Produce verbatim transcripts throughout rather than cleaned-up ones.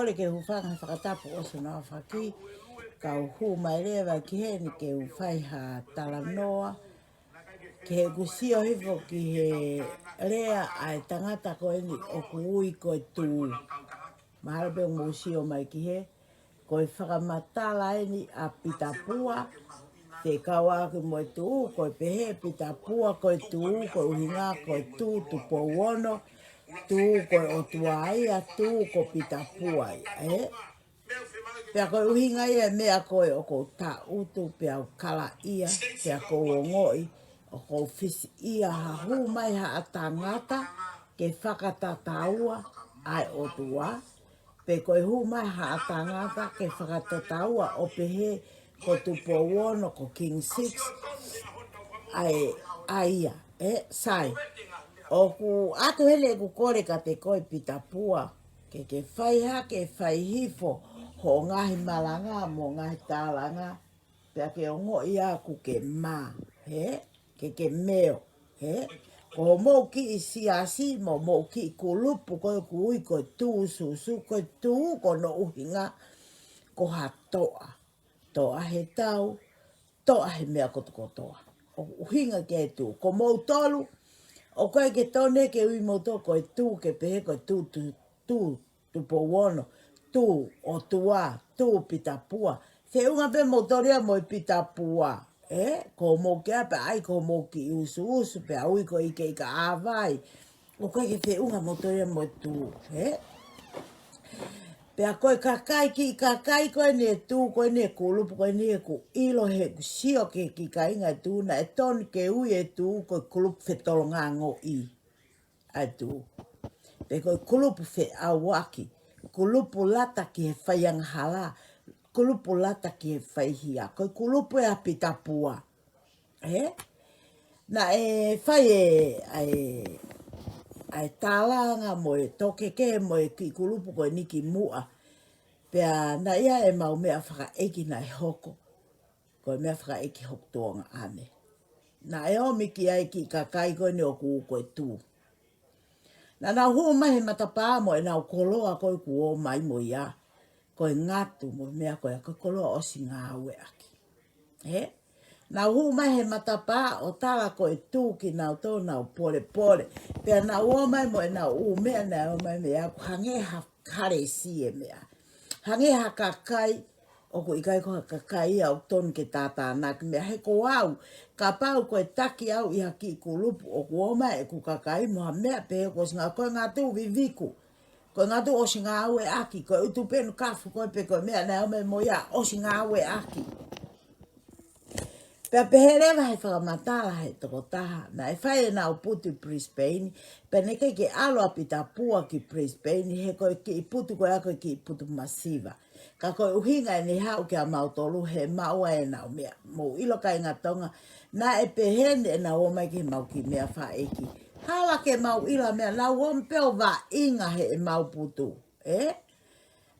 Kole ke u hūfanga he fakatapu ʻosi hono aofaki, kau hū mai leva ki heni ke u fai ha talanoa, ke u sio hifo ki he lea ʻa e tangata ko eni ʻoku ui ko e Tū. Mahalo pē ʻoku mou sio mai ki he, ko e fakamatala eni ʻa Pita Pua, te kau ʻaki mo e Tū, ko e pehē Pita Pua, ko e Tū, ko e ʻuhinga, ko e Tū, Tupou Ono, Tū, ko e ʻOtua ia, Tū, ko Pita Pua ia, ē? Pea ko e ʻuhinga ia e meʻa ko ē ʻoku ou taʻutu, pea u kalaʻia, pea ʻoku ou ongoʻi, ʻoku ou fisiʻia ha hū mai haʻa tangata ke fakatataua ʻa e ʻOtua, pe ko e hū mai haʻa tangata ke fakatataua ʻo pehē ko Tupou Ono, ko King Six, ʻa e, ʻa ia, ē, sai. ʻOku ʻatu heni ʻeku kole kiate koe Pita Pua, ke ke fai hake, fai hifo hoʻo ngaahi malanga mo e ngaahi tālanga, pea ke ongoʻi ʻoku ke mā, hē? Ke ke meo, hē? Ko hoʻomou kiʻi siasi mo homou kiʻi kulupu ko ē ʻoku ui ko e Tū Sūsū, ko e Tū ko hono ʻuhinga ko ha toʻa. Toʻa he tau, toʻa he meʻa kotokotoa. ʻOku ʻuhinga ki ai e Tū. Ko moutolu, ʻoku ʻikai ke tonu ke ui moutolu ko e Tū ke pehē ko e Tū, Tū, Tū, Tupou Ono, Tū, ʻOtua, Tū, Pita Pua. Feʻunga pē moutolu ia mo e Pita Pua, ē? Ko hoʻomou kiʻi ʻai, ko hoʻomou kiʻi usuusu, pea ui ko e ʻikeʻika ʻāvai. ʻOku ʻikai ke feʻunga moutolu ia mo e Tū, ē? Pea ko e kakai, kiʻi kakai ko eni e Tū, ko eni e kulupu, ko eni ʻoku ʻilo he ʻeku sio ki he kiʻi kāinga e Tū, naʻe tonu ke ui e Tū ko e kulupu fetolongaʻangoʻi ʻa e Tū. Pe ko e kulupu feʻauaki, kulupu lata ki he faiangahala, kulupu lata ki he faihia, ko e kulupu ʻa Pita Pua. Ē? Naʻe fai e, ʻa e, ʻa e tālanga mo e tokeke mo e kiʻi kulupu ko eni kimuʻa. Pea naʻe ʻi ai ʻemau meʻa fakaʻeiki naʻe hoko. Ko e meʻa fakaʻeiki hoku tuongaʻane. Naʻe ō mai ki ai e kiʻi kakai ko eni ʻoku ui ko e Tū. Naʻa nau hū mai he matapā mo ʻenau koloa ko ē ʻoku ō mai mo ia. Ko e ngatu mo e meʻa ko ia ko e koloa ʻosi ngāueʻaki. Ē? Nau hū mai he matapā ʻo tala ko e Tū kinautolu, nau polepole. Pea nau ō mai mo ʻenau ʻū meʻa naʻe ō mai mei ai ʻoku hangē ha kalesi e meʻa. Hangē ha kakai, ʻoku ʻikai ko ha kakai ia ʻoku tonu ke tātānaki meʻa he ko au, kapau ko e taki au ʻi ha kiʻi kulupu ʻoku ō mai ʻeku kakai mo ha meʻa pehē kuo ʻosi ngāue, ko e ngatu viviku, ko e ngatu ʻosi ngāueʻaki, ko e ʻutu penu kafu ko ē pe ko e meʻa naʻe ō mai mo ia ʻosi ngāueʻaki. Pea pehē leva he fakamatala he tokotaha, naʻe fai ʻenau putu ʻi Brisbane, pea naʻe ʻikai ke ʻalu ʻa Pita Pua ki Brisbane, he ko e kiʻi putu ko ia ko e kiʻi putu masiva. Ka ko e ʻuhinga ʻene haʻu kia mautolu he maʻu ʻenau meʻa. Mou ʻilo kāinga Tonga, naʻe pehē ni ʻenau ō mai ki heʻemau kiʻi meʻa fakaʻeiki. Hala ke mau ʻilo meʻa, nau ō mai pē ʻo vaʻinga heʻemau putu. Ē?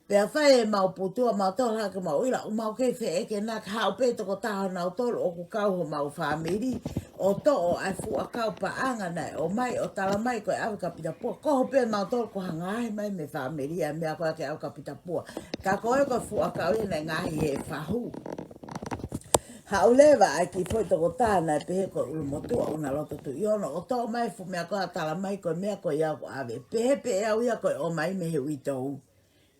Pea fai ʻemau putu ʻa mautolu hake mau ʻilo, ʻoku mau kei feʻekenaki, haʻu pē tokotaha ʻo nautolu ʻoku kau homau fāmili, ʻo toʻo ʻa e fuʻu ʻakau paʻanga naʻe ō mai ʻo tala mai ko e ʻave kia Pita Pua, ko hoʻo pē mautolu ko ha ngaohi mai mei he fāmili ʻa e meʻa ko ia ke ʻave kia Pita Pua. Ka ko e ko e fuʻu ʻakau ia naʻe ngaohi he fahu. Haʻu leva ʻa e kiʻi foʻi tokotaha naʻe pehē ko e ʻulumotuʻa ʻUnaloto Tuʻiono, ʻo toʻo mai e fuʻu meʻa ko ia ʻo tala mai ko e meʻa ko ia ʻoku ʻave. Pehē pē ʻe au ia ko e ʻomai mei he uitou.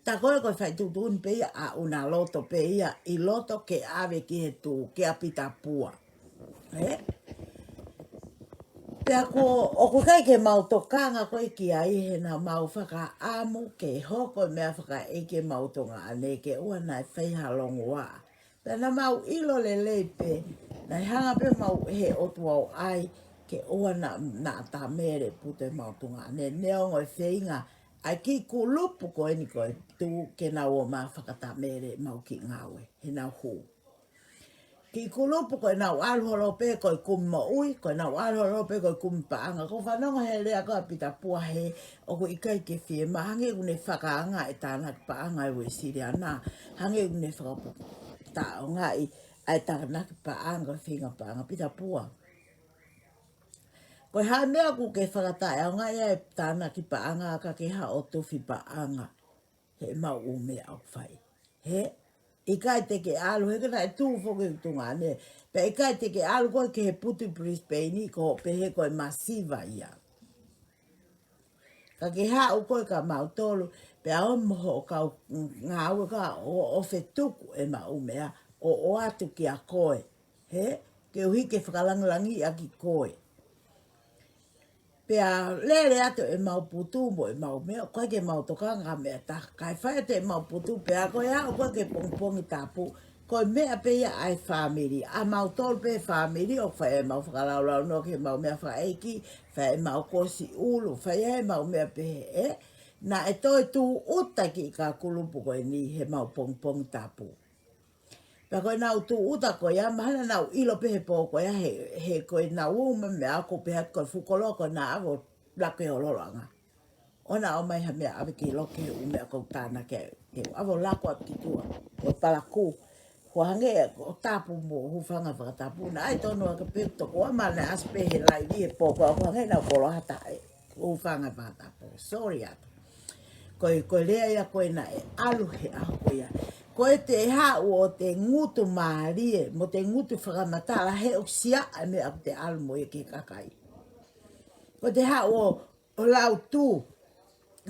Tā ko ē ko e fai tuʻutuʻuni pē ia ʻa ʻUnaloto pē ia ʻi loto ke ʻave ki he Tū, kia Pita Pua. Ē? Pea ko, ʻoku ʻikai ke mau tokanga ko ē ki ai he naʻa mau fakaʻamu ke hoko e meʻa fakaʻeiki ʻemau tuongaʻane ke ʻoua naʻa fai ha longoaʻa. Pea naʻa mau ʻilo lelei pē, naʻe hanga pē mau he ʻOtua ʻo ʻai ke ʻoua naʻa, naʻa tāmele putu ʻemau tuongaʻane, neongo e feinga ʻa e kiʻi kulupu ko eni ko e Tū ke nau ō mai ʻo fakatāmele ʻemau kiʻi ngāue, heʻenau hū. Kiʻi kulupu ko ʻenau ʻalu holo pē ko e kumi moʻui, ko ʻenau ʻalu holo pē ko e kumi paʻanga. ʻOku ou fanongo he lea ko ia ʻa Pita Pua he ʻoku ʻikai ke fiemaʻu, hangē ʻoku ne fakaanga e tānaki paʻanga ʻa e Uēsiliana, hangē ʻoku ne fakataʻongaʻi ʻa e tānaki paʻanga, feinga paʻanga, Pita Pua. Ko e hā e meʻa ʻoku ke fakataʻeʻaongaʻi ai e tānaki paʻanga ka ke haʻu ʻo tufi paʻanga? he ʻemau ʻū meʻa ʻoku fai. He, ʻikai te ke ʻalu, he ka naʻe tuʻu foki ʻeku tuongaʻane. Pea ʻikai te ke ʻalu koe ki he putu Brisbane ko e pehē ko e masiva ia. Ka ke haʻu koe kia mautolu, pea ʻomi hoʻo kau ngāue ka ʻo, ʻo fetuku ʻemau ʻū meʻa, ʻo, ʻoatu kia koe. He, koeʻuhi ke fakalangilangiʻaki koe. Pea lele atu ʻemau putu mo ʻemau meʻa, ʻoku ʻikai ke mau tokanga meʻa taha. Kae fai atu ʻemau putu, pea ko e aʻu ko ē ki he pongipongi tapu, ko e meʻa pē ia ʻa e fāmili. ʻA mautolu pē fāmili, ʻoku fai ʻemau fakalaulaunoa ki heʻemau meʻa fakaʻeiki, fai ʻemau kosi ʻulu, fai ʻemau meʻa pehē. Naʻe toe tūʻuta e kiʻi kau kulupu ko eni heʻemau pongipongi tapu. Pea ko ʻenau tūʻuta ko ia, mahalo naʻa nau ʻilo pē he pō ko ia, he, he ko ʻenau ō mai meʻa ko e pehē ko e fuʻu koloa ko ena ʻave ʻo laku he ʻololoʻanga. ʻOua naʻa ō mai ha meʻa ʻave ki loto he ʻū meʻa ko ē ʻoku tānaki, ke ʻave ʻo laku atu ki tuʻa, ko e palakū. Ko e hangē ʻoku tapu mo hūfanga he fakatapu, naʻe ʻai tonu ʻa e pē toko ua ma naʻe ʻasi pē he laivi he pō ko ia, ko e hangē naʻa nau koloa ha taʻe. Hūfanga he fakatapu. Sorry atu. Ko e, ko e lea ia ko ē naʻe ʻalu he ʻaho ko ia. Ko ʻete haʻu ʻo te ngutu mālie, mo te ngutu fakamatala he ʻoku sia ʻa e meʻa ʻoku te ʻalu mo ia ki he kakai. Ko ʻete haʻu ʻo, ʻo lau tū,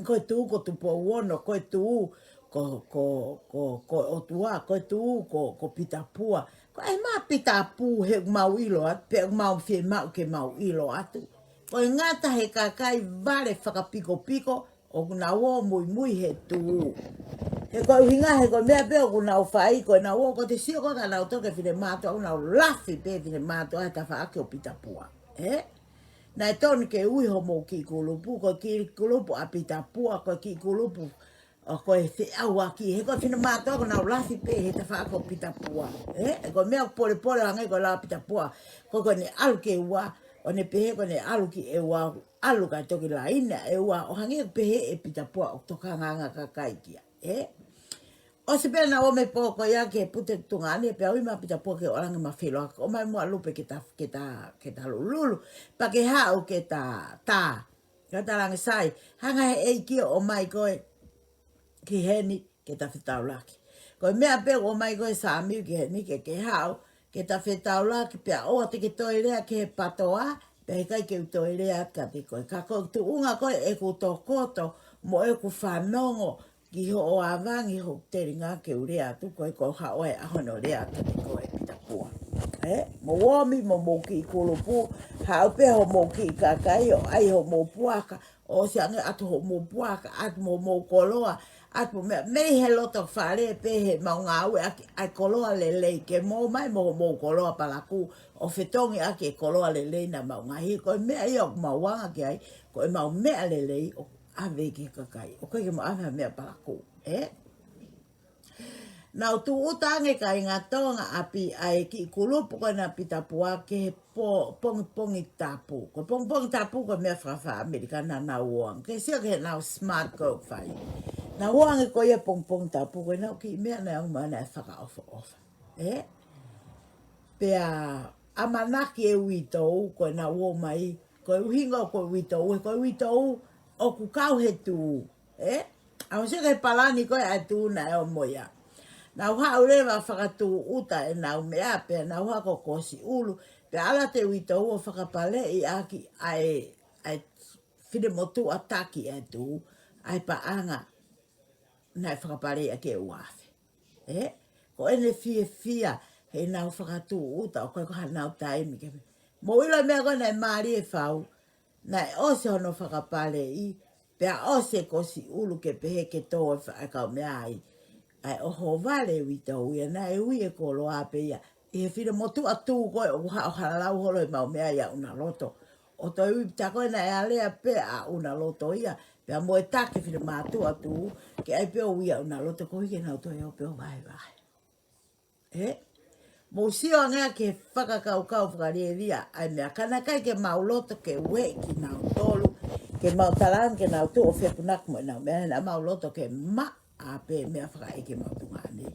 ko e tū ko Tupou Ono, ko e tū ko, ko, ko, ko e ʻOtua, ko e tū ko, ko Pita Pua. Ko e hā e meʻa Pita Pua he ʻoku mau ʻilo atu, pe ʻoku mau fiemaʻu ke mau ʻilo atu. Ko e ngata he kakai vale fakapikopiko, ʻoku nau ō muimui he tū. He ko e ʻuhinga he ko e meʻa pē ʻoku nau fai, ko ʻenau ō, ko ʻete sio ko ē kia nautolu ki he finemātuʻa, ʻoku nau lafi pē finemātuʻa he tafaʻaki ʻo Pita Pua. Ē? Naʻe tonu ke ui hoʻomou kiʻi kulupu, ko e kiʻi kulupu ʻa Pita Pua, ko e kiʻi kulupu ʻo ko e feʻauaki, he ko e finemātuʻa ʻoku nau lafi pē he tafaʻaki ʻo Pita Pua. Ē? He ko e meʻa ʻoku polepole hangē ko e lau ʻa Pita Pua, ko, ko ʻene ʻalu ki ʻEua, ʻo ne pehē ko ʻene ʻalu ki ʻEua, ʻalu kae toki laine ʻa ʻEua, ʻo hangē ʻoku pehē ʻe Pita Pua ʻoku tokangaʻanga kakai kia. Ē? ʻOsi pē naʻa nau ō mai he pō ko ia ki he putu tuongaʻane, pea ui mai ʻa Pita Pua ke ʻalu ange ma filo ake, ʻomai muʻa Lupe ke ta, ke ta, ke ta lulululu, pea ke haʻu ke ta, ta, ke ta langa sai, hanga he ʻEiki ʻo ʻomai koe ki heni ke ta fetaulaki. Ko e meʻa pē ʻoku ʻomai koe Sāmiu ki heni ke ke haʻu, ke ta fetaulaki pea ʻoua te ke toe lea ki he patoa, pea heʻikai ke u toe lea atu kiate koe. Ka ko e tuʻunga ko ē ʻeku tokoto mo ʻeku fanongo ki hoʻo avangi hoku telinga ke u lea atu ko ē ko e haʻu ʻa e ʻaho ni ʻo lea atu kiate koe Pita Pua. Ē, mou ō mai mo homou kiʻi kulupu, haʻu pē homou kiʻi kakai ʻo ʻai homou puaka, ʻosi ange atu homou puaka, atu mo homou koloa, atu mo meʻa, mei he loto fale pē heʻemau ngāueʻaki ʻa e koloa lelei, ke mou ō mai mo homou koloa palakū, ʻo fetongi ʻaki e koloa lelei naʻa mau ngaohi, ko e meʻa ia ʻoku mau anga ki ai, ko ʻemau meʻa lelei ʻoku ʻave ki he kakai, ʻoku ʻikai ke mau ʻave ha meʻa palakū, ē? Naʻa ku tūʻuta ange kāinga Tonga ʻapi ʻa e kiʻi kulupu ko ena ʻa Pita Pua ki he pō, pongipongi tapu. Ko e pongipongi tapu ko e meʻa fakafāmili ka naʻa nau ō ange. Ke sio ki heʻenau smart ko ē ʻoku fai. Naʻa nau ō ange ko ia pongipongi tapu ko ʻenau kiʻi meʻa naʻe ʻomai naʻe fakaʻofoʻofa. Ē? Pea ʻamanaki e uitou ko ʻenau ō mai. Ko e ʻuhinga ko e uitou, he ko e uitou ʻoku kau he tū. Ē? ʻA hono sio ki he palani ko ē ʻa e tū naʻe ō mo ia. Naʻa ku haʻu leva ʻo fakatūʻuta ʻenau meʻa pea naʻa ku hoko ʻo kosi ʻulu. Pea ala ʻete uitou ʻo fakapaleʻi ʻaki ʻa e, ʻa e finemotuʻa taki ʻa e tū, ʻa e paʻanga naʻe fakapaleʻi ʻaki e ua afe. Ē? Ko ʻene fiefia heʻenau fakatūʻuta ʻoku ʻikai ko hanau taimi ke. Mou ʻilo e meʻa ko ē naʻe mālie fau, naʻe ʻosi hono fakapaleʻi, pea ʻosi e kosi ʻulu ke pehē ke tō e fa-, e kau meʻa ai. ʻA e ʻohovale uitou ia naʻe ui e koloa pē ia. ʻI he finemotuʻa tū ko ē ʻoku haʻu ʻo halalau holo ʻemau meʻa ʻi ʻUnaloto. ʻO toe ui Pita ko ē naʻe alea pē ʻa ʻUnaloto ia. Pea mo e taki finemātuʻa tū, ke ʻai pē ʻo ui ʻa ʻUnaloto koeʻuhi ke nau toe ō pē ʻo vahevahe. Ē? Mou sio ange ki he fakakaukau fakalielia ʻa e meʻa ka naʻe ʻikai ke mau loto ke ueʻi kinautolu, ke mau tala ange ke nau tuʻu ʻo fepunaki mo ʻenau meʻa, he naʻa mau loto ke maʻa pē meʻa fakaʻeiki ʻemau tuongaʻane.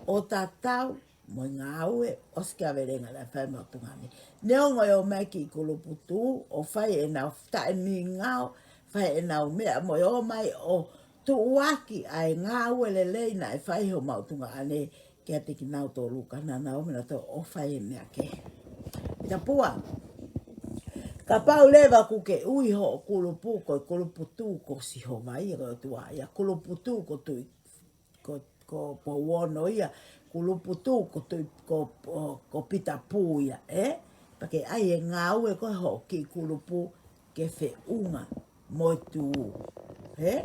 ʻO tatau mo e ngāue ʻosi kehe ʻa e velenga naʻe fai ʻemau tuongaʻane. Neongo e ō mai e kiʻi kulupu tū, ʻo fai ʻenau taʻemingao, fai ʻenau meʻa mo e ō mai ʻo tuʻuaki ʻa e ngāue lelei naʻe fai homau tuongaʻane kiate kinautolu, ka naʻa nau ō mai nautolu ʻo fai e meʻa kehe. Pita Pua. Kapau leva ʻoku ke ui hoʻo kulupu ko e kulupu tū ko Sihova ia, ko e ʻOtua ia, kulupu tū ko Tui, ko, ko Pouono ia, kulupu tū ko Tui, ko, ko, ko Pita Pū ia, ē? Pea ke ʻai e ngāue ko ē hoʻo kiʻi kulupu ke feʻunga mo e tū, ē?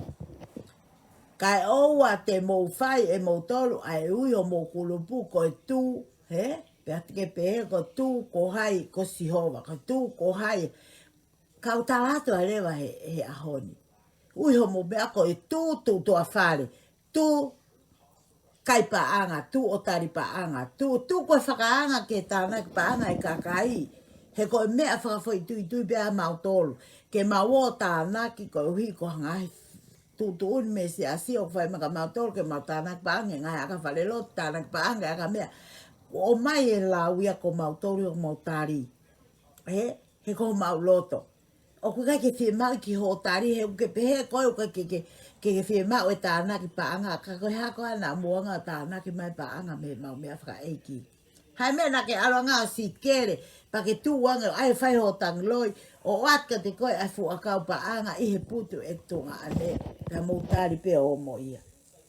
Kae ʻoua te mou fai ʻe moutolu ʻa e ui homou kulupu ko e tū, ē? Pea te ke pehē ko e tū ko hai, ko Sihova, ko e tū ko hai. Kau tala atu ā leva he, he ʻaho ni. Ui homou meʻa ko e tū, tū tuʻa fale, tū kai paʻanga, tū ʻo tali paʻanga, tū, tū ko e fakaanga ke tānaki paʻanga e kakai. He ko e meʻa fakafoʻituitui pē ʻa mautolu ke mau ō ʻo tānaki koeʻuhi ko e ngaahi tuʻutuʻuni mei he siasi ʻoku fai mai kia mautolu ke mau tānaki paʻanga e ngaahi ʻaka falelotu, tānaki paʻanga e ʻaka meʻa. ʻOmai e lau ia ko mautolu ʻoku mau tali. He, he ko homau loto. ʻOku ʻikai ke fiemaʻu ki hoʻo tali, he ʻoku ke pehē koe ʻoku ke, ke, ke, ke fiemaʻu e tānaki paʻanga, ka ko e hā koā naʻa mou hanga ʻo tānaki mai paʻanga mei heʻemau meʻa fakaʻeiki. Hai meʻa naʻa ke ʻalu ange ʻo sikele, pea ke tuʻu ange ʻo ʻai fai hoʻo tangi loi, ʻo ʻoatu kiate koe ʻa e fuʻu ʻakau paʻanga ʻi he putu ʻeku tuongaʻane, pea mou tali pē ʻo ō mo ia.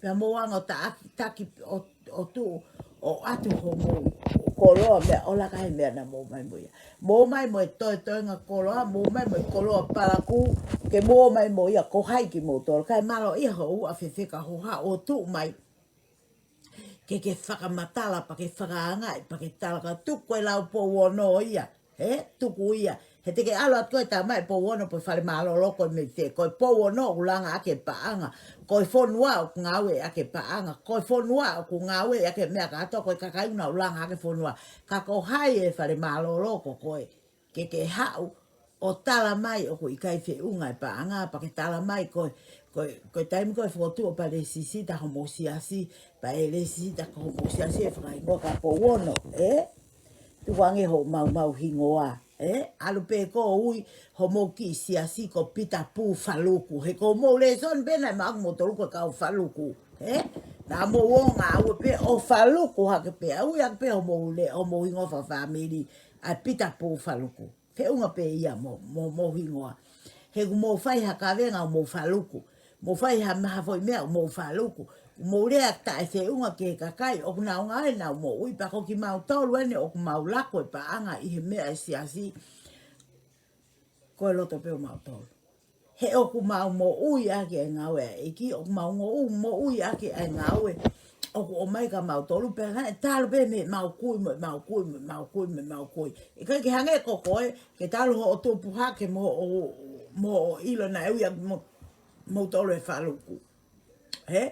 Pea mou hanga ʻo taʻaki, taki, ʻo, ʻo tuʻu, ʻo ʻoatu homou koloa meʻa ʻo laka he meʻa naʻa mou ō mai mo ia. Mou ō mai mo e toetoenga koloa, mou ō mai mo e koloa palakū, ke mou ō mai mo ia ko hai kimoutolu. Kae mālō ia hoʻo ua fefeka hoha ʻo tuʻu mai. Ke ke fakamatala, pea ke fakaangaʻi, pea ke tala ka tuku e lau Pouono ia. He tuku ia. He te ke ʻalu atu koe ʻo tala mai Pouono pe fale mālōlō ko e meʻa fē. Ko e Pouono ʻoku langa ʻaki e paʻanga. Ko e fonua ʻoku ngāue ʻaki e paʻanga. Ko e fonua ʻoku ngāue ʻaki e meʻa kātoa, ko e kakai ʻoku nau langa ʻaki e fonua. Ka ko hai e fale mālōlō ko koe. Ke ke haʻu ʻo tala mai ʻoku ʻikai feʻunga e paʻanga, pea ke tala mai ko e, ko e, ko e taimi ko ē fokotuʻu ʻo pea lēsisita homou siasi, pea ʻe lēsisita ko homou siasi ʻe fakahingoa kia Pouono, ē? Tuku ange hoʻo maumau hingoa, ē? ʻAlu pē koe ʻo ui homou kiʻi siasi ko Pita Pū Faluku. He ko hoʻomou lēsoni pē naʻe maʻu kia moutolu ko e kau Faluku, ē? Naʻa mou ō ʻo ngāue pē ʻo faluku hake pē, ʻa e ui hake pē homou le-, homou hingoa fakafāmili, ʻa e Pita Pū Faluku. Feʻunga pē ia mo, mo, mo hingoa. He ʻoku mou fai ha kavenga ʻo mou faluku. Mou fai ha, ha foʻi meʻa ʻo mou faluku. Mou lea taʻefeʻunga ki he kakai ʻoku nau ngāue ʻenau moʻui, pea ko kimautolu eni ʻoku mau laku e paʻanga ʻi he meʻa ʻa e siasi. Ko e loto pē ʻo mautolu. He ʻoku mau moʻui ʻaki e ngāue ʻa e ʻEiki, ʻoku mau ngoʻu moʻui ʻaki ʻa e ngāue ʻoku ʻomai kia mautolu, pea naʻe talu pē mei heʻemau kui, mo ʻemau kui, mo ʻemau kui, mo ʻemau kui. ʻIkai ke hangē ko koe, ke talu hoʻo tupu hake mo hoʻo, mo hoʻo ʻilo naʻe ui ʻaki mo, moutolu e faluku. He?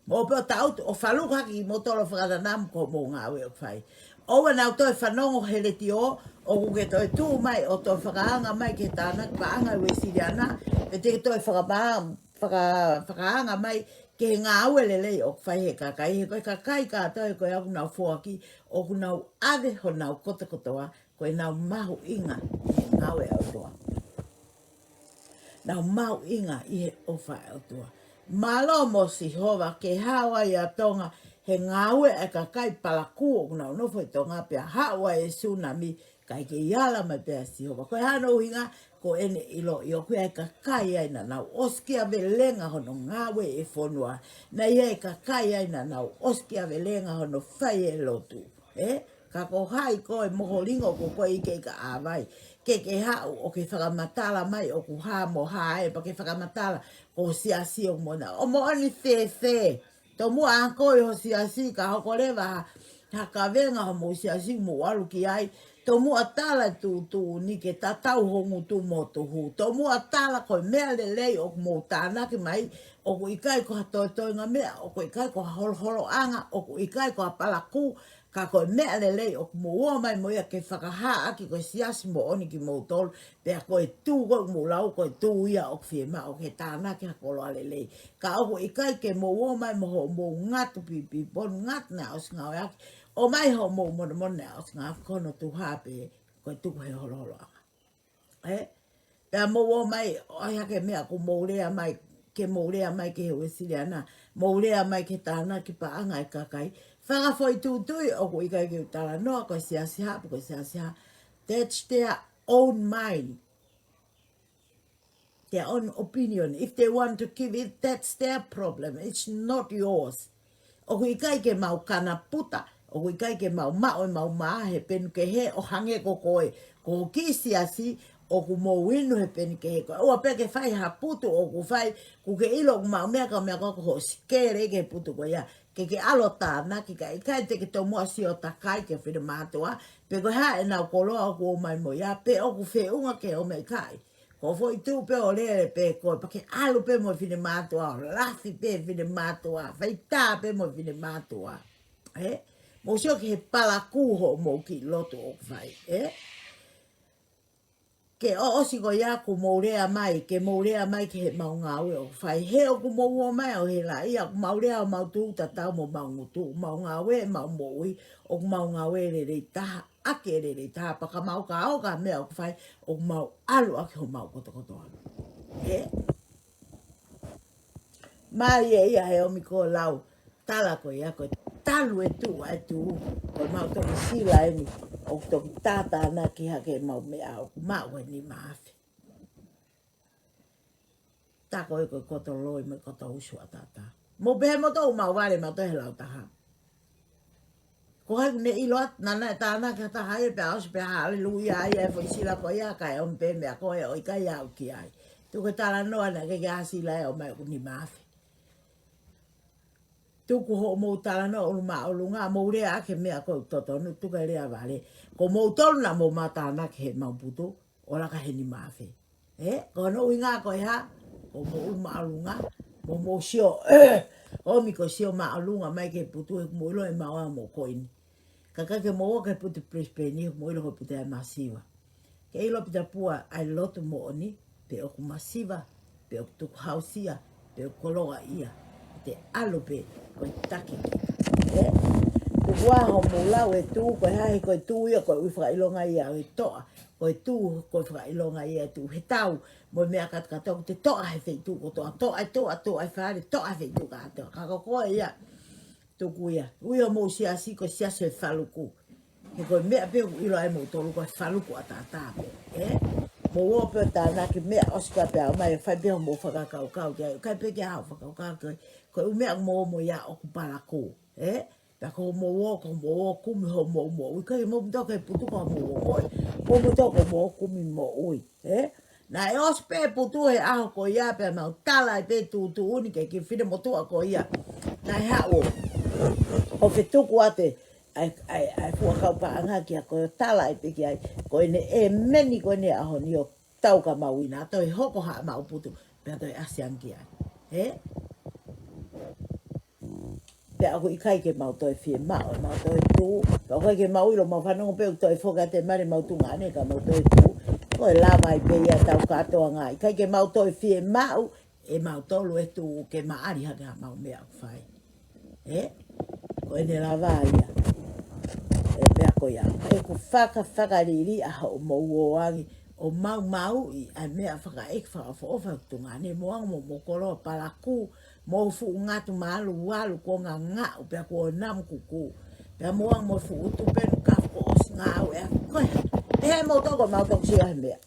Mou pē ʻo tautu ʻo faluku hake kimoutolu ʻo fakatanam ko hoʻomou ngāue ʻoku fai. ʻOua naʻa toe fanongo he letiō, ʻoku ke toe tuʻu mai ʻo toe fakaanga mai ki he tānaki paʻanga ʻa e Uēsiliana, pe te ke toe fakama-, faka-, fakaanga mai ki he ngāue lelei ʻoku fai he kakai, he ko e kakai kātoa ko ē ʻoku nau foaki, ʻoku nau ʻave honau kotokotoa, ko ʻenau mahuʻinga ʻi he ngāue ʻa e ʻOtua. Nau mahuʻinga ʻi he ʻofa ʻa e ʻOtua. Mālō mo Sihova ke hao ai ʻa Tonga he ngāue ʻa e kakai palakū ʻoku nau nofo ʻi Tonga pea haʻu ai e sunami kae kei ala mai pē ʻa Sihova. Ko e hā hono ʻuhinga? Ko ʻene ʻiloʻi ʻoku ʻi ai e kakai ai naʻa nau ʻosikiavelenga hono ngāue e fonua. Naʻe ʻi ai e kakai ai naʻa nau ʻosikiavelenga hono fai e lotu. Ē? Ka ko hai koe mo ho lingo ko koe ʻi he ʻikai ke ʻa vai. Ke ke haʻu ʻo ke fakamatala mai ʻoku hā mo hā ē, pea ke fakamatala ko ho siasi ʻoku moʻoni. ʻO moʻoni fēfē? Tomuʻa ako ʻi ho siasi ka hoko leva ha, ha kavenga homou siasi mou ʻalu ki ai. Tomuʻa tala e tuʻutuʻuni ke tatau ho ngutu mo ho tuhu. Tomuʻa tala ko e meʻa lelei ʻoku mou tānaki mai, ʻoku ʻikai ko ha toetoenga meʻa, ʻoku ʻikai ko ha holoholoʻanga, ʻoku ʻikai ko ha palakū, ka ko e meʻa lelei ʻoku mou ō mai mo ia ke fakahā ʻaki ko e siasi moʻoni kimoutolu, pea ko e tū ko ē ʻoku mou lau, ko e tū ia ʻoku fiemaʻu ke tānaki ha koloa lelei. Ka ʻoku ʻikai ke mou ō mai mo hoʻomou ngatu pipiponu, ngatu naʻe ʻosi ngāueʻaki, ʻomai hoʻomou monomono naʻe ʻosi ngāueʻaki, ko hono tuha pē, ko e tuku he holoholoʻanga. Ē? Pea mou ō mai, ʻohake meʻa ʻoku mou lea mai, ke mou lea mai ki he Uēsiliana, mou lea mai ki he tānaki paʻanga e kakai. Fakafoʻituitui ʻoku ʻikai ke u talanoa ko e siasi hā pe ko e siasi hā. That's their own mind, their own opinion. If they want to give it, that's their problem. It's not yours. ʻOku ʻikai ke mau kana puta, ʻoku ʻikai ke mau maʻu ʻemau mā he peni kehe ʻo hangē ko koe. Ko ho kiʻi siasi, ʻoku mou inu he peni kehe. Ko e ʻoua pē ke fai ha putu ʻoku fai, kuo ke ʻilo ʻoku mau meʻa ka meʻa ko ko ho sikele ke putu ko ia. Ke ke ʻalu ʻo tānaki ka ʻikai te ke tomuʻa sio takai ki he finemātuʻa, pe ko e hā ʻenau koloa ʻoku ō mai mo ia, pe ʻoku feʻunga ke ō mai kai. Ko e foʻi tuʻu pē ʻo lele pē koe, pea ke ʻalu pē mo e finemātuʻa, ʻo lafi pē finemātuʻa, fai tā pē mo e finemātuʻa. Ē? Mou sio ki he palakū hoʻomou kiʻi lotu ʻoku fai, ē? Ke ʻosi ko ia kuo mou lea mai, ke mou lea mai ki heʻemau ngāue ʻoku fai. He ʻoku mou ō mai ʻo helaʻia, ʻoku mau lea ʻo mau tuʻu tatau mo ʻemau ngutu, ʻoku mau ngāue ʻemau moʻui, ʻoku mau ngāue lelei taha, ʻaki e lelei taha, pea ka mau ka ō ka meʻa ʻoku fai, ʻoku mau ʻalu ʻaki homau kotokotoa. Ē? Mālie ia he ʻomi ko e lau tala ko ia ko e talu e tuʻu ʻa e tuʻu, ko ʻemau toki sila eni, ʻoku toki tātānaki hake ʻemau meʻa ʻoku maʻu e nima afe. Tā ko e ko e koto loi mo e koto usu ʻa tata. Mou pehē mo tō mau vale ma tō he lau taha. Ko hai ne ʻilo atu, naʻa ne tānaki ha taha ia pea ʻosi pea haleluia ai e foʻi sila ko ia kae ʻomi pē meʻa ko ē ʻoku ʻikai au ki ai. Tuku e talanoa naʻe ʻikai ke ʻasi la e ʻomai ʻoku nima afe. Tuku hoʻomou talanoa ʻulu māʻolunga, mou lea ʻaki e meʻa ko e totonu, tuku e lea vale. Ko moutolu naʻa mou matānaki heʻemau putu, ʻo laka he nima afe. Ē, ko hono ʻuhinga ko e hā, ko hoʻomou ʻulu māʻolunga, mo mou sio, ʻomi ko e sio māʻolunga mai ki he putu he ʻoku mou ʻilo ʻemau ʻa mou ko eni. Ka ʻikai ke mou ō ki he putu Brisbane, he ʻoku mou ʻilo ko e putu ʻa e masiva. Ke ʻilo Pita Pua ʻa e lotu moʻoni, pe ʻoku masiva, pe ʻoku tukuhausia, pe ʻoku koloaʻia, te ʻalu pē ko e taki kita. Ē? Tuku ā hoʻomou lau e tuʻu, ko e hā he ko e tuʻu ia, ko e ʻuhi fakaʻilonga ia ʻo e toʻa, ko e tuʻu, ko e fakaʻilonga ia e tuʻu he tau, mo e meʻa kātoa kātoa, ʻoku te toʻa he feituʻu kotoa, toʻa e tuʻa, toʻa e fale, toʻa e feituʻu kātoa. Ka ko koe ia, tuku ia. ʻUhi hoʻomou siasi ko e siasi ʻo e faluku. He ko e meʻa pē ʻoku ʻilo ai moutolu ko e faluku ʻataʻatā pē. Ē? Mou ō pē ʻo tānaki meʻa ʻosi ko ia pea ʻomai ʻo fai pē hoʻomou fakakaukau ki ai. ʻIkai pē ke ʻi ai haʻo fakakaukau ki ai. Ko e ʻū meʻa ʻoku mou ō mo ia ʻoku palakū. Ē? Pea ko hoʻomou ō, ko hoʻomou ō kumi hoʻomou moʻui. ʻIkai ke mou mutu ki he putu ko hoʻomou ō moʻui. Mou mutu ki hoʻomou kumi moʻui. Ē? Naʻe ʻosi pē putu he ʻaho ko ia pea mau tala ai pē tuʻutuʻuni ki he kiʻi finemotuʻa ko ia. Naʻe haʻu ʻo fetuku atu ʻa e, ʻa e, ʻa e fuakau paʻanga kia ko e tala ai pē ki ai. Ko ʻene ʻēmeni ko ʻene ʻaho ni ʻo tau ka mau ina, toe hoko haʻamau putu, pea toe ʻasi ange ki ai. Ē? Pea ʻoku ʻikai ke mau toe fiemaʻu ʻemau toe tuʻu. Pea ʻoku ʻikai ke mau ʻilo, mau fanongo pē ʻoku toe foki atu e mali ʻemau tuongaʻane ka mau toe tuʻu. Ko e lava ai pē ia tau kātoanga. ʻIkai ke mau toe fiemaʻu ʻemautolu e tuʻu ke maʻali hake haʻamau meʻa ʻoku fai. Ē? Ko ʻene lava ia. E meʻa ko ia. ʻOku faka, fakaliliʻa hoʻomou ō ange ʻo maumauʻi ʻa e meʻa fakaʻeiki fakaʻofoʻofa ʻoku tuongaʻane, mou ō ange mo hoʻomou koloa palakū, mo e fuʻu ngatu mālualu kuo ngangaʻu pea kuo namu kukū. Pea mou ō ange mo e fuʻu tupenu kafu kuo ʻosi ngāueʻaki. Ko e hā? Pehē moutolu ko mau toki sio he meʻa.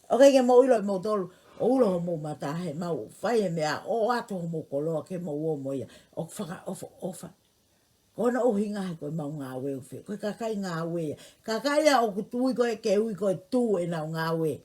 ʻOku ʻikai ke mou ʻilo ʻe moutolu, ʻo ulo hoʻomou mata he mau fai e meʻa ʻo ʻoatu hoʻomou koloa ke mou ō mo ia. ʻOku fakaʻofoʻofa. Ko hono ʻuhinga he ko ʻemau ngāue ʻoku fai. Ko e kakai ngāue ia. Kakai ia ʻoku tui ko ē ke ui ko e tuʻu ʻenau ngāue.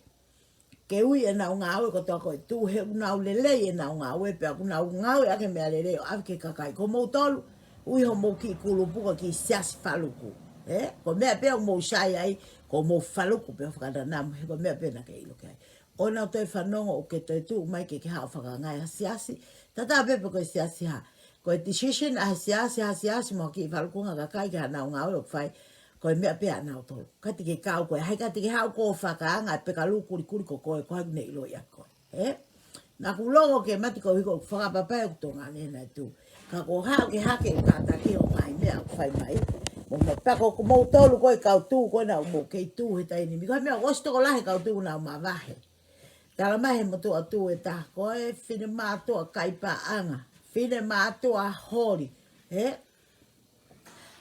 Ke ui ʻenau ngāue kotoa ko e tuʻu he ʻoku nau lelei ʻenau ngāue pea ʻoku nau ngāueʻaki e meʻa lelei ʻo ʻave ki he kakai. Ko moutolu, ʻuhi hoʻomou kiʻi kulupu ko e kiʻi siasi faluku. Ē? Ko e meʻa pē ʻoku mou sai ai, ko hoʻomou faluku pē ʻo fakananamu, he ko e meʻa pē naʻa ke ʻilo ki ai. ʻOua naʻa toe fanongo ʻoku ke toe tuʻu mai ke ke haʻu ʻo fakangaʻi ha siasi. Tatau ai pē pe ko e siasi hā. Ko e decision ʻa e siasi, ha siasi mo e kiʻi falukunga kakai ki haʻanau ngāue ʻoku fai, ko e meʻa pē ʻanautolu. ʻIkai te ke kau koe, ʻikai te ke haʻu koe ʻo fakaanga e pekalu kulikuli ko koe, ko hai ʻoku ne ʻiloʻi ʻaki koe. Ē? Naʻa ku longo ke mati ko hiko fakapapau ʻoku tuongaʻane naʻe tuʻu. Ka ko e haʻu ke hake ʻo kātaki ʻo ngaahi meʻa ʻoku fai mai. Mo ma pea ko moutolu ko e kau tuʻu ko ē naʻa mou kei tuʻu he taimi ni. Ko e meʻa ʻoku ʻosi tokolahi e kau tuʻu naʻa mavahe. Tala mai he motuʻa tuʻu ʻe taha, ko e finemātuʻa kai paʻanga, finemātuʻa holi, ē?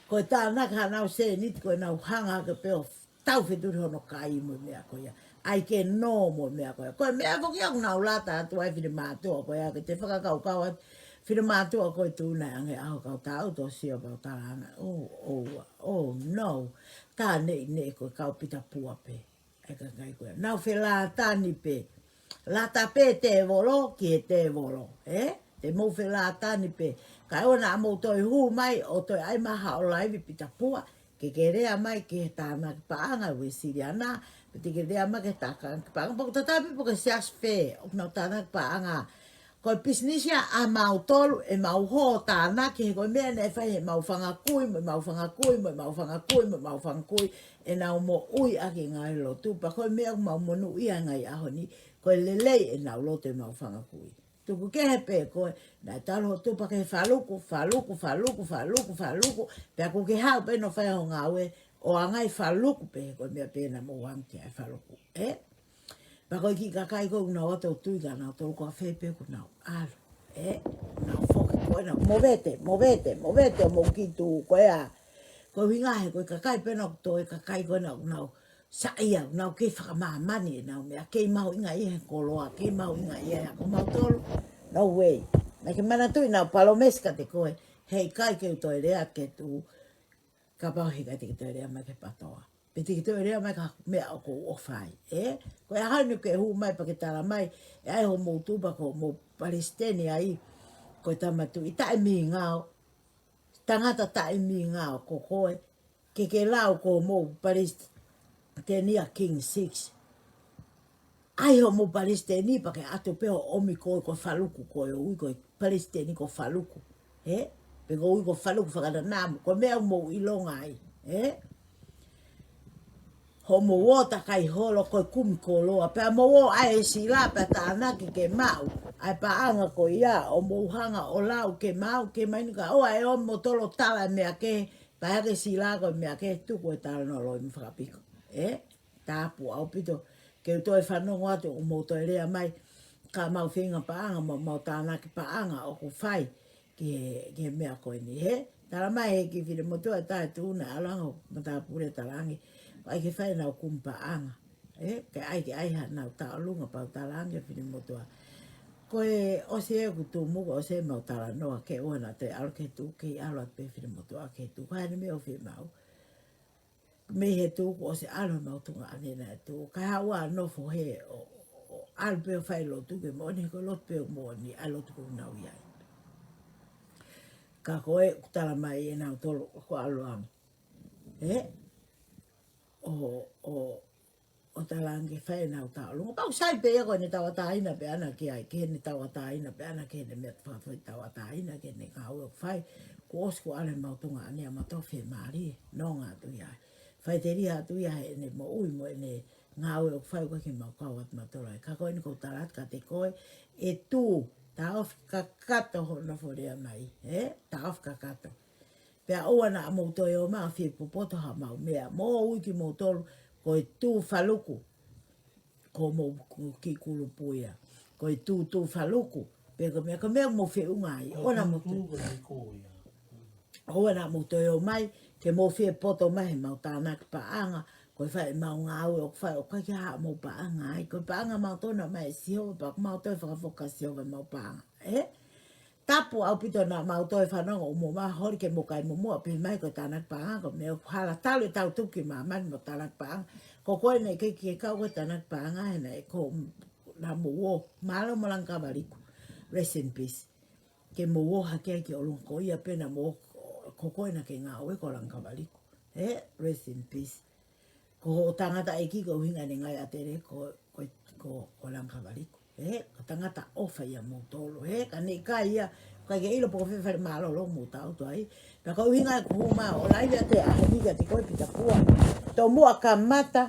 Ko e tānaki haʻanau sēniti ko ʻenau hanga hake pē ʻo tau fetuli hono kai mo e meʻa ko ia. ʻAi ke nō mo e meʻa ko ia. Ko e meʻa foki ʻoku nau lata atu ai finemātuʻa ko ia, ke te fakakaukau atu finemātuʻa ko e tuʻu naʻe ʻange ʻaho kau taʻu tō sio pau tala anga. Oh, oh, oh, no. Tā neʻineʻi ko e kau pita pua pē. ʻE kakai ko ia. Nau felātani pē. Lata pē tēvolo ki he tēvolo, ē? Te mou felātani pē. Kae ʻoua naʻa mou toe hū mai ʻo toe ʻai mai haʻo laivi pita pua. Ke ke lea mai ki he tānaki paʻanga Uēsiliana. Pe te ke lea mai ki he tānaki paʻanga. Pea ʻoku tatau pē pe ko e siasi fē ʻoku nau tānaki paʻanga. Ko e pisinisi ia ʻamautolu, ʻemau hō tānaki he ko e meʻa naʻe fai heʻemau fanga kui, mo ʻemau fanga kui, mo ʻemau fanga kui, mo ʻemau fanga kui, ʻenau moʻui ʻaki e ngaahi lotu. Pea ko e meʻa ʻoku mau monūʻia ai he ngaahi ʻaho ni, ko e lelei ʻenau lotu ʻemau fanga kui. Tuku kehe pē koe, naʻe talu hoʻo tupa ki he faluku, faluku, faluku, faluku, faluku, pea ʻoku ke haʻu pē ʻo fai hoʻo ngāue, ʻo ʻange ʻa e faluku pē, ko e meʻa pē naʻa mou ʻange ki ai ʻa e faluku, ē? Pea ko e kiʻi kakai ko ē ʻoku nau ō atu ʻo tui kia nautolu ko fē pē ʻoku nau ʻalu, ē? Nau foki ko ē nau movete, movete, movete ʻo mou kiʻi tuʻu ko ē ā. Ko e ʻuhinga he ko e kakai pē naʻa nau toe kakai ko ē naʻa nau saiʻia, nau kei fakamāmani ʻenau meʻa, kei mahuʻingaʻia he koloa, kei mahuʻingaʻia he ako mautolu. No way. Naʻa ke manatuʻi ʻenau palōmesi kiate koe, heʻikai ke u toe lea ki he tuʻu, kapau heʻikai te ke toe lea mai ki he patoa. Pe te ke toe lea mai ki ha meʻa ʻoku ou ʻofa ai, ē? Ko e ʻaho ni ke hū mai pea ke tala mai, ʻe ʻai hoʻomou tupa ko hoʻomou palesiteni ai, ko e tama tuʻi taʻemingao, tangata taʻemingao ko koe, ke ke lau ko hoʻomou palesiteni ʻa King Six. ʻAi hoʻomou palesiteni pea ke ʻatu pē ʻo ʻomi ko e, ko e faluku ko ē, ʻoku ui ko e palesiteni ko e faluku. Ē? Pe ko e ui ko e faluku fakananamu, ko e meʻa ʻoku mou ʻilonga ai. Ē? Hoʻomou ō takai holo ko e kumi koloa. Pea mou ō ʻai e sila, pea tānaki ke maʻu ʻa e paʻanga ko ia, ʻo mou hanga ʻo lau ke maʻu, ke mainu ka ʻoua ʻe ō mo tolo tala e meʻa kehe, pea hake sila ko e meʻa kehe tuku e talanoa loi mo fakapiko. Ē? Tapu ʻaupito, ke u toe fanongo atu ʻoku mou toe lea mai, ka mau feinga paʻanga, mau, mau tānaki paʻanga ʻoku fai ki he, ki he meʻa ko eni, hē? Tala mai he kiʻi finemotuʻa ʻe taha tuʻu naʻe ʻalu ange ʻo matāpule tala ange, ʻoku ʻai ke fai ʻenau kumi paʻanga, ē? Ke ʻai ke ʻai haʻanau tauʻolunga pea u tala ange finemotuʻa. Ko e ʻosi ē ʻoku tumu, ko e ʻosi ʻemau talanoa ke ʻoua naʻa toe ʻalu ki he tuʻu, kei ʻalu atu pē finemotuʻa ki he tuʻu. Ko e hā ʻene meʻa ʻoku fiemaʻu. Mei he tuʻu kuo ʻosi ʻalu homau tuongaʻane naʻe tuʻu. Ka haʻu ʻo nofo hē ʻo, ʻo, ʻo ʻalu pē ʻo fai lotu ke moʻoni, ko e lotu pē ʻoku moʻoni, ʻa e lotu ʻoku nau ʻi ai. Ka ko e ʻoku tala mai ʻe nautolu ʻoku ʻalu ange. Ē? ʻO, ʻo, ʻo tala ange ke fai ʻenau tauʻolunga. Pea ʻoku sai pē ia ko ʻene tauʻatāina pē ʻana ki ai, ke ne tauʻatāina pē ʻana ke ne meʻa fafai tauʻatāina, ke ne ngāue ʻoku fai. Kuo ʻosi kuo ʻalu homau tuongaʻane ʻa mautolu fiemālie, nonga atu ia. Faʻiteliha atu ia heʻene moʻui mo ʻene ngāue ʻoku fai ʻoku ʻikai ke mau kau atu mautolu ai. Ka ko eni ʻoku ou tala atu kiate koe, ʻe tuʻu, taʻofi kakato hoʻo nofo lea mai, ē? Taʻofi kakato. Pea ʻoua naʻa mou toe ō mai ʻo fie popoto haʻamau meʻa. Mou ui kimoutolu ko e tuʻu faluku. Ko hoʻomou kiʻi kulupu ia. Ko e tuʻu, tuʻu faluku. Pe ko e meʻa, ko e meʻa ʻoku mou feʻunga ai. ʻOua naʻa mou toe, ʻoua naʻa mou toe ō mai ke mou fie poto mai heʻemau tānaki paʻanga. Ko e fai ʻemau ngāue ʻoku fai ʻoku ʻikai ke ʻi ai haʻamou paʻanga ai. Ko e paʻanga mautolu naʻe ʻomai ʻe Sihova pea ʻoku mau toe fakafoki kia Sihova ʻemau paʻanga. Ē? Tapu ʻaupito naʻa mau toe fanongo ʻo mou maholi ke mou kai muʻomuʻa pē mai ko e tānaki paʻanga ko e meʻa ʻoku hala talu e tau tuki māmani mo tānaki paʻanga. Ko koe naʻe ʻikai ke kau ko e tānaki paʻanga he naʻe ko naʻa mou ō. Mālō mo Langakavaliku. Rest in peace. Ke mou ō hake ai ki ʻolunga ko ia pē naʻa mou ō ko koe naʻa ke ngāue ko Langakavaliku. Ē, rest in peace. Ko hoʻo tangataʻeiki ko e ʻuhinga ʻene ngāue ʻa Tele ko, ko, ko, ko Langakavaliku. Ē, ko e tangata ʻofa ia moutolu. Ē, ka ne ʻikai ia, ʻikai ke ʻilo pe ko fē fale mālōlō mou tau atu ai. Pea ko e ʻuhinga ʻeku hū mai ʻo laivi atu he ʻaho ni kiate koe Pita Pua. Tomuʻa kamata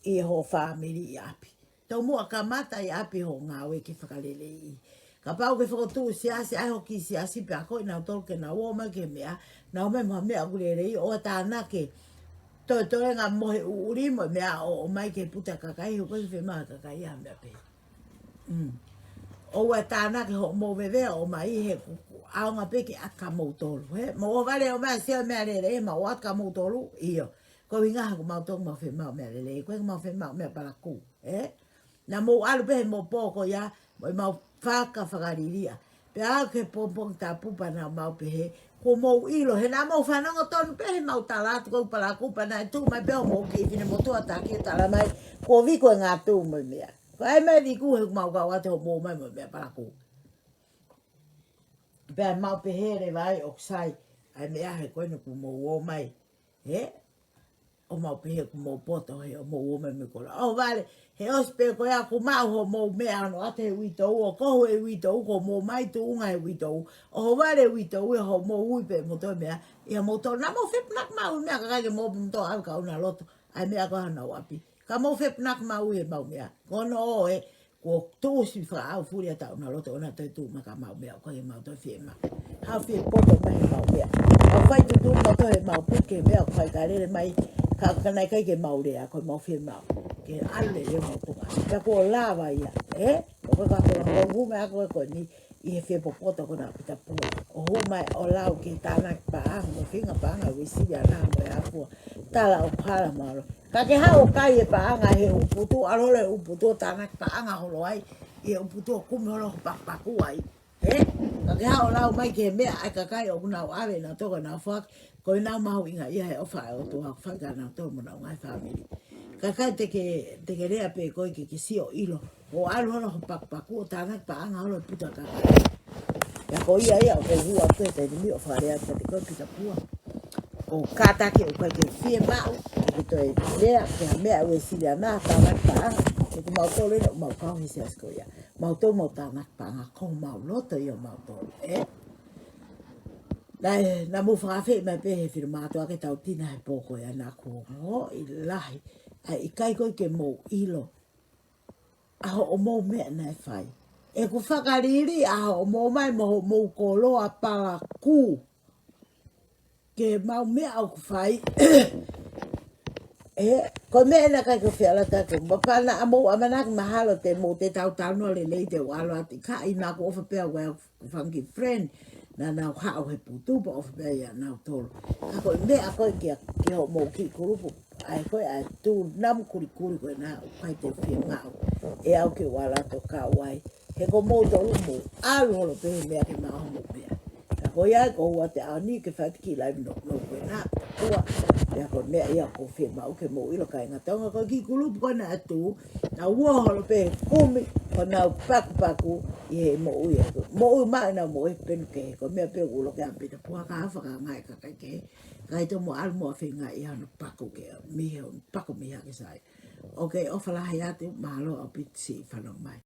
ʻi hoʻo fāmili ʻi ʻapi. Tomuʻa kamata ʻi ʻapi hoʻo ngāue ke fakaleleiʻi. Kapau ke fokotuʻu siasi, ʻai hoʻo kiʻi siasi pea ko ē nautolu ke nau ō mai ki he meʻa, nau ō mai mo ha meʻa ʻoku lelei, ʻoua tānaki toetoenga mo e ʻuʻuli mo e meʻa ʻo, ʻomai ke puta kakai, ʻoku ʻikai ke fiemaʻu ʻe he kakai ha meʻa pehē. Mm. ʻOua ʻe tānaki hoʻomou veve ʻo ʻomai he kuku. ʻAonga pē ke ʻata moutolu, hē? Mou ʻohovale ʻo ʻomai sio meʻa lelei, mau ʻata moutolu, ʻio. Ko e ʻuhinga he ʻoku mau tō mau fiemaʻu meʻa lelei, ʻikai ke mau fiemaʻu meʻa palakū, hē? Naʻa mou ʻalu pē he mo pō ko ia, mo ʻemau faka fakaliliʻa. Pea aʻu ki he pongipongi tapu pea naʻa mau pehē, kuo mou ʻilo, he naʻa mou fanongo tonu pē heʻemau tala atu ko e palakū pea naʻe tuʻu mai pē hoʻomou kiʻi finemotuʻa taki ʻo tala mai, kuo viku e ngatu mo e meʻa. Ko e ʻai mai viku he ʻoku mau kau atu hoʻomou ʻomai mo e meʻa palakū. Pea mau pehē leva ai ʻoku sai, ʻa e meʻa he ko eni kuo mou ō mai. Hē? ʻO mau pehē kuo mou poto he ʻoku mou ō mai mo e koloa. ʻOhovale, he ʻosi pē ko ia kuo maʻu hoʻomou meʻa ʻo ʻoatu he uitou, ʻo kohu e uitou, kuo mou ʻomai tuʻunga he uitou. ʻOhovale uitou ia hoʻomou ui pē mo toe meʻa. ʻIa mou tō, naʻa mou fepunaki maʻu meʻa kakai ke mou pē mo toe ʻave ki honau loto. ʻA e meʻa ko ē honau ʻapi. Ka mou fepunaki maʻu ʻi heʻemau meʻa. Ko hono ʻoe, kuo tuʻusi fakaʻaufuli ʻa taʻu na loto ʻo na toe tuʻu mai ka mau meʻa ʻoku ʻikai ke mau toe fiemaʻu. Haʻu fie poto mai heʻemau meʻa. Mau fai tuʻutuʻuni mautolu heʻemau puke meʻa ʻoku fai ka lele mai ka ka naʻe ʻikai ke mau lea ko ʻemau fiemaʻu. Ke ʻalu lelei ʻemau tuʻunga. Pea kuo lava ia, ē? ʻOku ʻikai ke tō ʻo hū mai ʻa koe ko eni ʻi he fie popoto ko ena Pita Pua. ʻO hū mai ʻo lau ki he tānaki paʻanga mo e feinga paʻanga ʻa Uēsiliana mo e ʻAfua. Tala ʻoku hala mahalo. Ka ke haʻu ʻo kai e paʻanga he ʻū putu, ʻalu holo e ʻū putu ʻo tānaki paʻanga holo ai, ʻi he ʻū putu ʻo kumi holo ho pakupaku ai. Hē? Ka ke haʻu ʻo lau mai ki he meʻa ʻa e kakai ʻoku nau ʻave ʻenau toko ʻenau foaki, ko ʻenau mahuʻingaʻia he ʻofa ʻa e ʻOtua ʻoku fai kia nautolu mo honau ngaahi fāmili. Kakai te ke, te ke lea pē koe ke ke sio ʻilo, ʻo ʻalu holo ho pakupaku ʻo tānaki paʻanga holo e putu ʻa e kakai. Pea ko ia ia ʻoku ou hū atu he taimi ni ʻo fakalea atu kiate koe Pita Pua. ʻOku kātaki ʻoku ʻikai ke fiemaʻu ke ke toe lea ki ha meʻa ʻa Uēsiliana, tānaki paʻanga, he ko mautolu ena ʻoku mau kau he siasi ko ia. Mautolu mau tānaki paʻanga ko homau loto ia ʻo mautolu, ē? Naʻe, naʻa mou fakaafeʻi mai pē he finemātuʻa ke tau tina he pō ko ia naʻa ku ongoʻi lahi. ʻA e ʻikai ko ē ke mou ʻilo ʻa hoʻomou meʻa naʻe fai. ʻOku fakaliliʻa hoʻomou ʻomai mo hoʻomou koloa palakū. Ke mau meʻa ʻoku fai. Ē, ko e meʻa naʻe ʻikai ke u fie ʻalu atu ki ai, ma pana ʻa mou ʻamanaki mahalo te mou te tau talanoa lelei te u ʻalu atu ʻikai naʻa ku ʻofa pē au ʻa e funky friend. Naʻa nau haʻu he putu pea ʻofa pē au ia nautolu. Ka ko e meʻa ko ē kia, ki hoʻomou kiʻi kulupu. ʻA e ko ē ʻa e tū namu kulikuli ko ena ʻoku ʻikai te u fiemaʻu ʻe au ke u ʻalu atu ʻo kau ai. He ko moutolu mou ʻalu holo pē he meʻa ke maʻu homou meʻa. Ka ko ia ai ko ua te ʻaoni ke fai atu kiʻi laivi nounou ko ena. Ua, pea ko e meʻa ia ʻoku ou fiemaʻu ke mou ʻilo kāinga Tonga ko e kiʻi kulupu ko ena ʻa e tū, naʻa nau ō holo pē he kumi honau pakupaku ʻi he moʻui ʻa e moʻui maʻa ʻenau moʻui penu kehe. Ko e meʻa pē ʻoku ou loke ʻa Pita Pua ka fakangaiʻi kakai kehe. Kae tomuʻa ʻalu mo feinga ʻi hono paku ke miho, paku miha ke sai. ʻOku ou ʻofa lahi atu, mālō ʻaupito siʻi fanongo mai.